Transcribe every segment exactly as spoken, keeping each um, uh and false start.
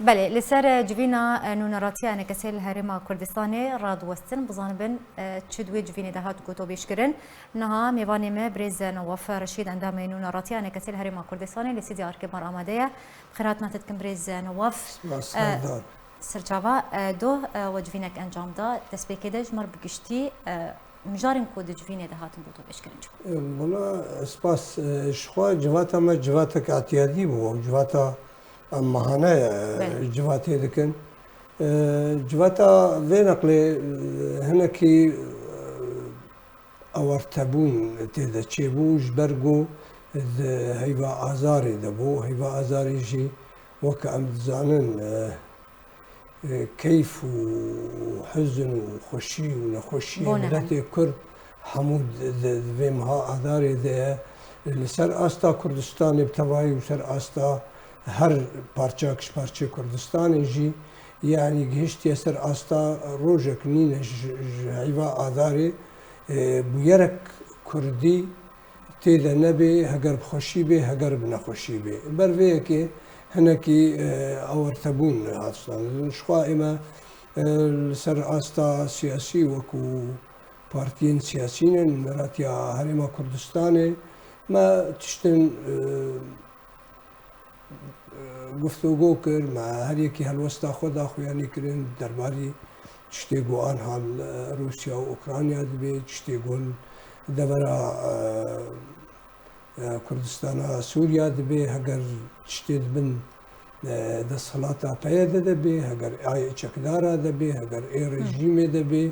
Belê, li ser, e, civîna, e, nûneratiya enekesê li Herêma Kurdistanê radiwestin, bizanibin, e, çi di wê civînê de hat gotobêjkirin. Niha mêvanê me birêz Newaf Reşîd, endamê nûneratiya enekesê li Herêma Kurdistanê, li stûdyoya Arkê me re amade ye. Bi xêr hatina te dikim birêz Newaf. Spas, E, Serdar. Serçava, e, doh, e, we civînek encam da. Destpêkê de ji me re bi giştî, e, mijarên ku di civînê de hatin gotobêjkirin çi bû? E, wala, spas, e, ji xwe civata me civatek îtiyadî bû, civata em mahane, e, Belê. civatê dikin. E, civata vê neqlê, e, hinekî, e, awertebûn tê de çêbû, ji ber ku di heyva azarê de bû. Heyva azarê jî weke em dizanin, e, e, keyf û hizn û xweşî û nexweşiyê Bo ne miletê Kurd hemû di, di, di vê meha azarê de ye. Li ser asta Kurdistanê bi tevayî û ser asta her parçak ji parçeyê Kurdistanê jî, yanî gihiştiye ser asta rojek nîne ji, ji heyva azarê, e, bûyerek Kurdî tê de nebê, heger bi xweşî bê, heger bi nexweşî bê. Ber vê yekê hinekî, e, awertebûn hat standin. Ji xwe ême, e, li ser asta siyasî wekû partiyên siyasî ne, nûneratiya Herêma Kurdistanê me tiştin, e, guftûgo kir, me her yekî helwesta xwe da xuyanî kirin derbarî tiştê ku anha li Rûsya û Ukrayna dibê, tiştê ku li devera, e, e, Kurdistana Sûriya dibê, heger tiştê di bin, e, desthilata P Y D de bê, heger ay çekdara de bê, heger ê Hı. rejîmê de bê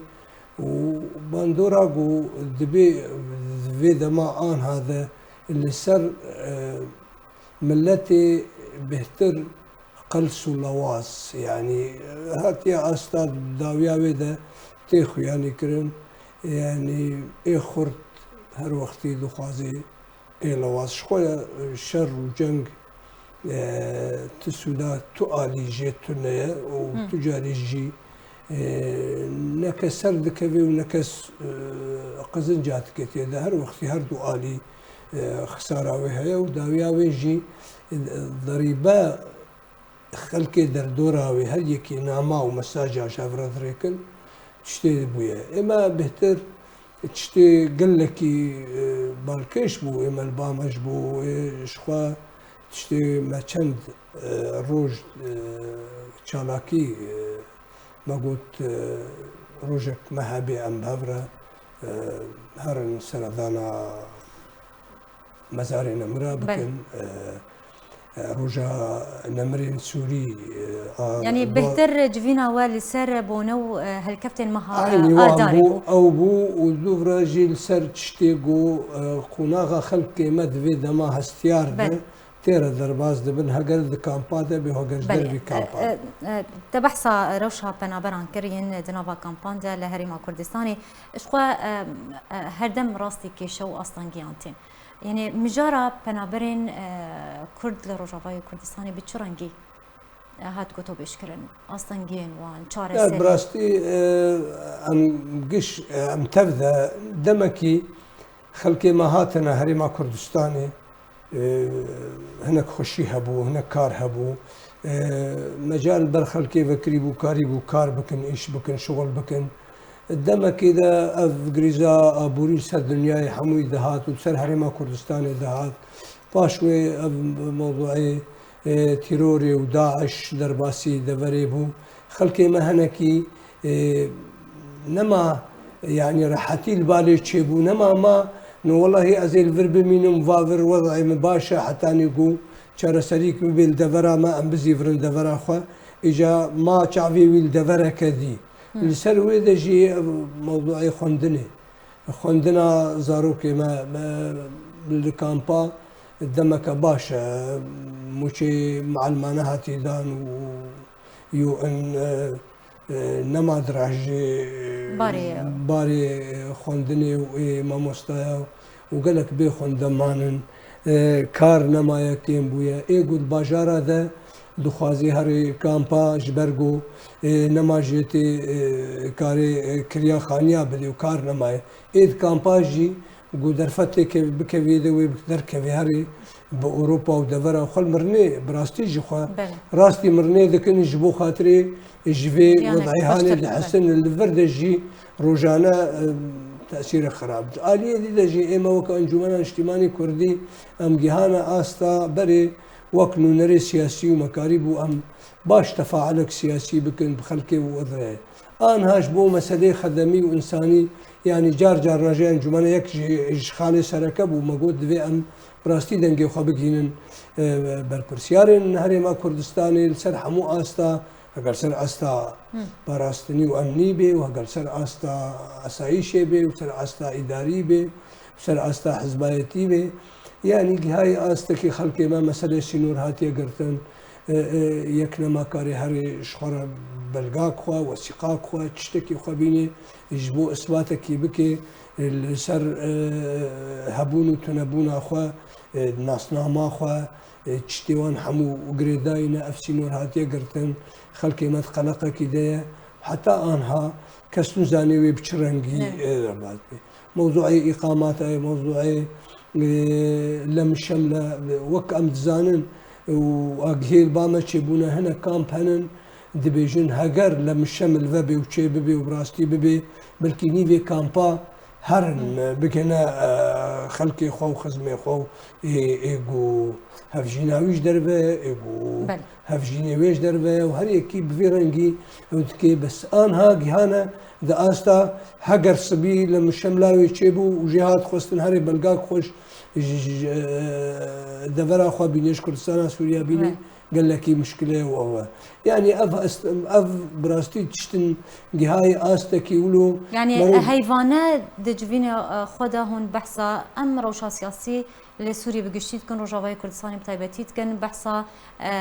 û bandora ku dibê di vê dema anha de li ser, e, miletê bêhtir qels û lewaz, yanî, hatiye asta dawiya wê de tê xuyanî kirin, yanî ê xurt her wextî dixwazê ê lewaz. Ji xwe şer û ceng, e, tu sûda tu alî jê tune ye û Hı. tu carî jî, e, ne kes ser dikeve û ne kes, e, qizinca dike tê de. Her wextî her du alî, e, xisara wê heye û dawiya wê jî, e, derîbe xelkê derdora wê her yekê nama û mesaja ji hev re dirêkin, tiştê bûye. Ême bêhtir tiştê gelekî, e, balkêş bû, ême li ba me ji bo wê, ji xwe tiştê me çend, e, roj, e, çalakî, e, me got, e, rojek me hebê em bi hev re, e, herin seredana mezarê nemira Belê. bikin, e, e, roja nemirên Sûrî, e, a, Yanî do- bêhtir civîna we li ser bone û, e, helkeftên meha, e, Aynî wan ardarê bû, bû. ew bû û dûvre jî li ser tiştê ku, e, qonaxa xelkê me di vê dema hestiyar de Belê. tê re derbas dibin, heger di kampa de bê, heger ji Belê. dervî kampa E, de. e, e, te behsa rewşa penaberan kir yên di nava kampan de li Herêma Kurdistanê. Ji xwe, e, e, her dem rastî kêşe û astengiyan tên. Yanî mijara penaberên, e, Kurd li Rojavayê Kurdistanê bi çi rengî, e, hat gotobêjkirin? Astengiyên wan, Ya, çareserî? bi rastî, e, em giş, e, em tev de demekî xelkê me hatine Herêma Kurdistanê, e, hinek xweşî hebû, hinek kar hebû. E, mecal ber xelkê vekirî bû, karî bû kar bikin, îş bikin, şixul bikin. Demekê de ev grîza aborî li ser dinyayê hemûyî dihat û li ser Herêma Kurdistanê dihat. Paş wê ev mewduê, e, terorê û DAIŞ derbasî deverê bû. Xelkê me hinekî, e, nema, yanî rehetî li balê çêbû, nema ma, no welahî ez ê li vir bimînim, va vir wez'ê min baş e, hetanî ku çareserîk bibe li devera me, em bizîvirin devera xwe. Îca ma çavê wî li devereke dî. Hı. Li ser wê de jî ev mewduê xwendinê. Xwendina zarokê me, me li kampa demeke baş e. Mûçê mielmane hatî dan û U N, e, e, nema direhjê, e, Barê. barê xwendinê û ê mamostaya û gelek bê xwendemanin. E, kar nemaye kêm bûye. Ê ku di bajara de dixwazî herê kampa ji ber ku, e, nema jê tê, e, karê, e, kiriya xaniya bidê û kar nemaye. Ê di kampa jî ku derfet tê kev-, bikevê de wê bi-, derkevê herê, bi Ewropa û devera xwe mirinê bi rastî ji xwe Belê. rastî mirinê dikin ji bo xatirê ji vê Jiyanek wedayê hanê baştir, dihesin li vir de jî rojane, e, tesîrê xirab. Di aliyê dî de jî ême weke Encûmena Niştîmanî Kurdî em gihane asta berê wek nûnerê siyasî û me karîbû em baş tefaelek siyasî bikin bi xelkê û ev re. Anha ji bo meseleyê xedemî û însanî, yanî car car raje encûmene yek ji, ji xalê sereke bû, me got divê em bi rastî dengê xwe bigihînin, e, berpirsiyarên Herêma Kurdistanê li ser hemû asta, heger ser asta Hı. parastinî û emnî bê û heger ser asta asayîşê bê û ser asta îdarî bê û ser asta hizbayetî bê. Yanî gihayî astekî xelkê me meselê sînor hatiye girtin. E, e, yek nema karê herê ji xwe re belgak xwe, wesîqak xwe, tiştekî xwe bînê, ji bo isbatekî bike, e, li ser, e, hebûn û tunebûna xwe, e, nasnama xwe, e, tiştê wan hemû girêdayî ne, ev sînor hatiye girtin, xelkê me di qeleqekî de ye. Heta anha kes nizanê wê bi çi rengî, Evet. e, derbas bê. Mewzûê îqamata ye, mewzûê, e, lemişemle, wek em dizanin û agihê li ba me çêbûne, hinek kamp henin, dibêjin heger lemişem li ve bê û çê bibê û bi rastî bibê, belkî nîvê kampa herin, Hmm. bigihine, e, xelkê xwe û xizmê xwe û ê, ê ku hevjîna wî ji derve, ê ku Belê. hevjînê wê ji derve ye û her yekî bi vî rengî ew dike, bes anha gihane di asta heger sibî li mişemla wê çêbû û jê hat xwestin herê belgak xwe ji, ji, ji, e, devera xwe bîne, ji Kurdistana Sûriye bîne, Evet. gelekî mişkile ye û ew e. Yanî ev est-, ev bi rastî tiştin gihayî astekî wilo Yani merov heyvane di civînê, e, xwe de hûn behsa em rewşa siyasî li Sûriyê bi giştî dikin, Rojavayê Kurdistanê bi taybetî dikin, behsa, e,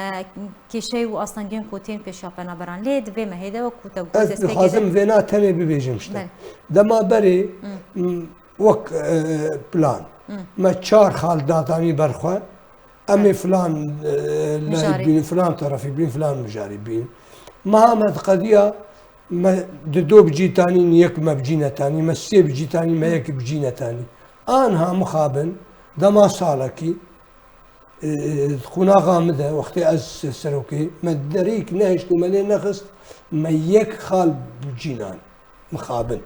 kêşeyê û astengiyên ku tên pêşiya penaberan. Lê di vê mehê de wekî te got Ez destpêkê dixwazim de vêna tenê bibêjim işte. Belê. Dema berê, Hmm. m, wek, e, plan. Hmm. Me çar xal datanî ber xwe. Em ê Evet. filan, e, lay Mijarê. bînin, filan terefî bînin, filan mijarî bînin. Meha me diqediya, me di do bicî tanîn, yek me bicî netanî, me sê bicî tanî, me yek bicî netanî. Anha mixabin, dema salekî, e, e, di qonaxa min de, wextê ez serokê, me derîk nehişt û me lê nexist, me yek xal bicî nan. Mixabin.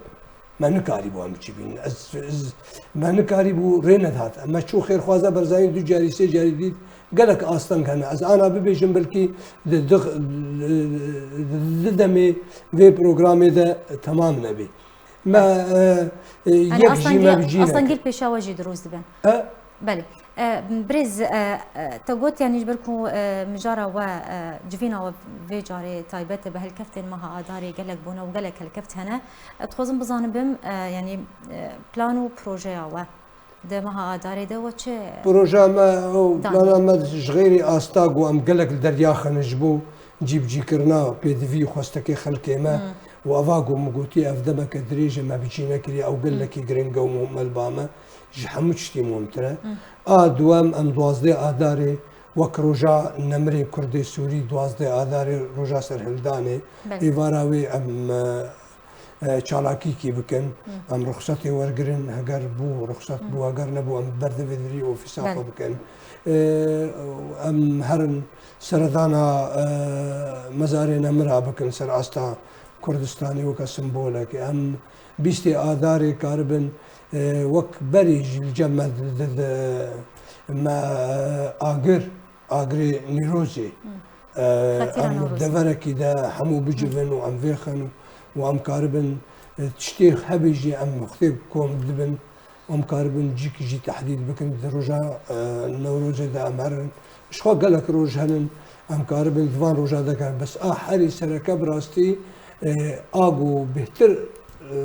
Me nikarîbû em biçîbînin. Ez, ez, me nikarîbû rê nedihat. Me çû Xêrxwaza Barzanî du carî, sê carî dît. Gelek asteng hene. Ez ana bibêjim belkî di, di, di demê vê programê de temam nebê. Me, e, e, Yanî yek jî astengî-, me bicî neke. Astengî li pêşa we jî dirûst dibin. E? Belê. E, birêz, e, e, te got, yanî ji ber ku, e, mijara we, e, civîna we vê carê taybet e, bi helkeftên meha Adarê gelek bûne û gelek helkeft hene. E, dixwazim bizanibim, e, yanî, e, plan û projeya we di meha Adarê de we çi Proja me û danî? plana me ji xeyrî asta ku em gelek li derya xin ji bo cîbicîkirina pêdivî û xwestekê xelkê me Hmm. û eva ku min gotî ev demeke dirêj e me bi cî nekiriye, ew gelekî giring e û muhim e li ba me. Ji hemû tiştî muhimtir e. Hı. A duwem, em duwazdeh Adarê wek roja nemirê Kurdê Sûrî, duwazdeh Adarê roja serhildanê, Belê. êvara wê em, e, e, çalakîkî bikin. Hı. Em ruxsetê wergirin, heger bû ruxset Hı. bû, heger nebû em berdevê dirî ofîsa Belê. xwe bikin. E, em herin seredana, e, mezarê nemira bikin ser asta Kurdistanê weke simbolek. Em bîstê Adarê karibin, e, wek berî jî li cem me di, di, di, me, e, agir, agirê Nîrozê, Hmm. e, Xetîra em Newrozê. deverekî de hemû bicivin û em vêxin û em karibin, e, tiştê hebî jî em wextê kom dibin. Em karibin cîk jî tehdîd bikin. Di roja, e, Newrozê de em herin. Ji xwe gelek roj henin, em karibin di van roja de herin. Bes a herî sereke bi rastî, e, a ku bêhtir, e,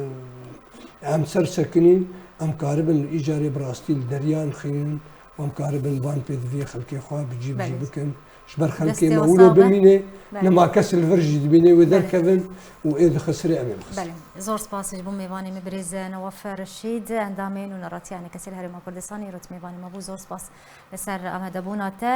em ser sekinîn, em karibin îcarê bi rastî li derya nixînin û em karibin van pêdiviyê xelkê xwe bi cî bi cî Belê. bikin. Ji ber xelkê Destê me we wilo sax be. bimîne, Belê. nema kes li vir jî dibîne wê Belê. derkevin û ê dixisirê em ê bixisirîn. Belê. Zor spas ji bo mêvanê me birêz Newaf Reşîd, endamê nûneratiya Enekesê li Herêma Kurdistanê, îro tu mêvanê me bû. Zor spas li ser amadebûna te.